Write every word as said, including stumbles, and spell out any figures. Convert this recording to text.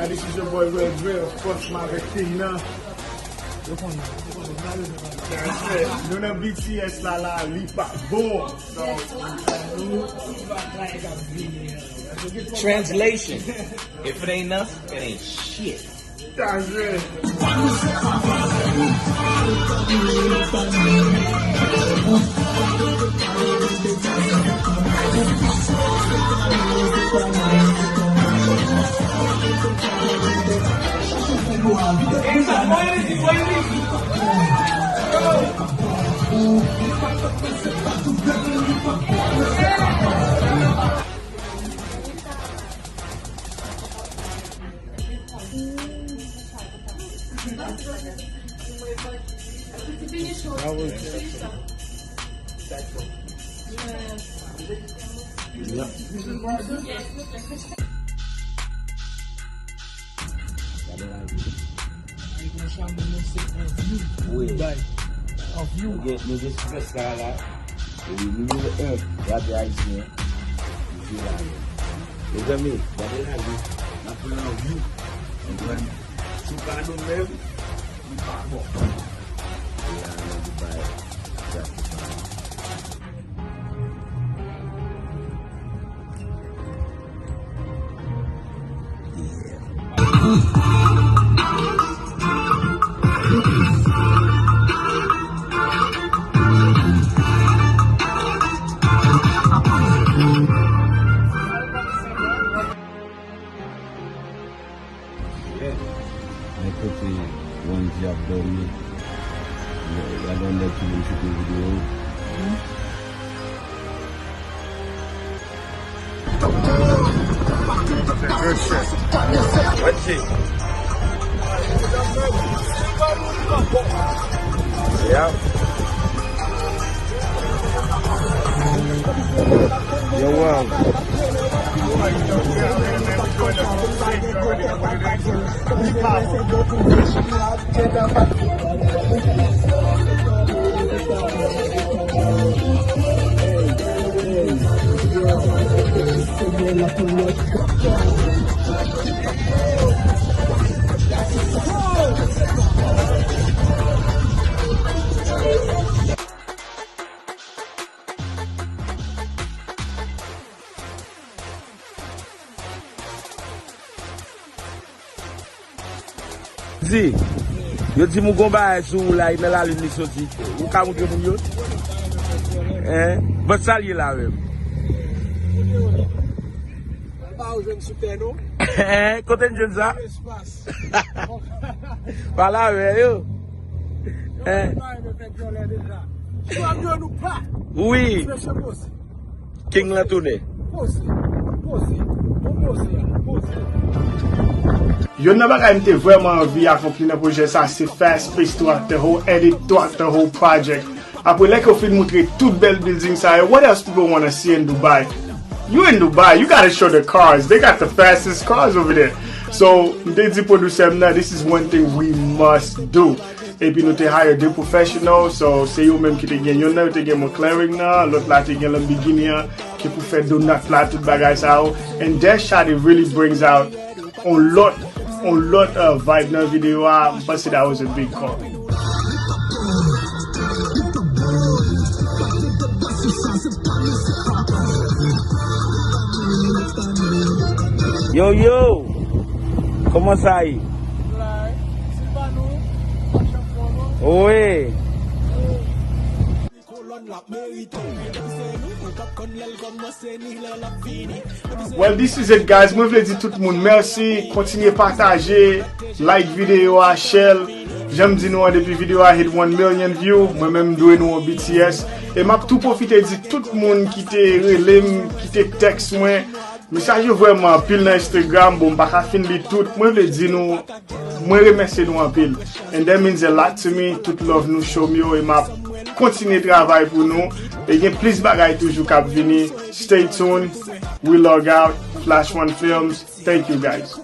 This is your boy Red Ray, of course, m avèk team nan. Yo konn, yo konn, yo konn. That's it. Nou nan B T S la, la, li pa bon. So, Translation. If it ain't us, it ain't shit. That's it. That was, yeah. Wi. Nou gen, nou gen Superstar la. E nimewo en rapè ayisyen. Li la. Mezanmi, gade lavi. N ap pran yon view. Konprann? Si w pa nou menm, nou pa bon. E la, nan Dubai. Men kote Wendy ap dòmi. Gade yon nèg ki vin choute videyo. Wendy. Yeah. Yo, wow. Di, yo di m ou gon bagay sou ou la, e nan lalin li soti. Ou ka montre moun yo? Hein? Bon, sa l ye la menm? Al pa ou jwenn sou tè, non? Hein? Kote n jwenn sa? Espas. Pale avè yo. Hein? Yo pa renmen fè vyolè deja. Si w ap jwenn ou pa. Wi. Mesye poze. King lan tounen. Poze. Poze. Bon poze a. Poze. Youn nan bagay m te vrèman anvi akonpli nan pwojè sa, se fast pace throughout the whole, edit throughout the whole project. Apre, lè ke w fin moutre tout bèl building sa yo, what else people wanna see in Dubai? You in Dubai, you gotta show the cars. They got the fastest cars over there. So, m te di pwodisè m nan, this is one thing we must do. Epi nou te hire de professional, so se yo menm ki te gen, youn nan yo te gen McLaren nan, lòt la te gen Lamborghini an, ki pou fè donut la, tout bagay sa yo. And that shot, it really brings out on lòt, on lòt, uh, vibe nan videyo a. M panse that was a big call. Yo, yo! Kòman sa ye? Wi. Well, this is it, guys. Mwen vle di tout moun mèsi. Kontinye pataje, like videyo a, share l. Jan m di nou an, depi videyo a hit one million view, mwen menm m dwe nou yon B T S. E m ap tou pwofite di tout moun ki te rele m, ki te tèks mwen. Mesaj yo vrèman anpil nan Instagram, bon, m pa ka fin li tout. Mwen vle di nou, mwen remèsye nou anpil. And that means a lot to me, tout love nou show m yo, e m ap kontinye travay pou nou. E gen plis bagay toujou k ap vini. Stay tuned. We log out. Flash One Films. Thank you, guys.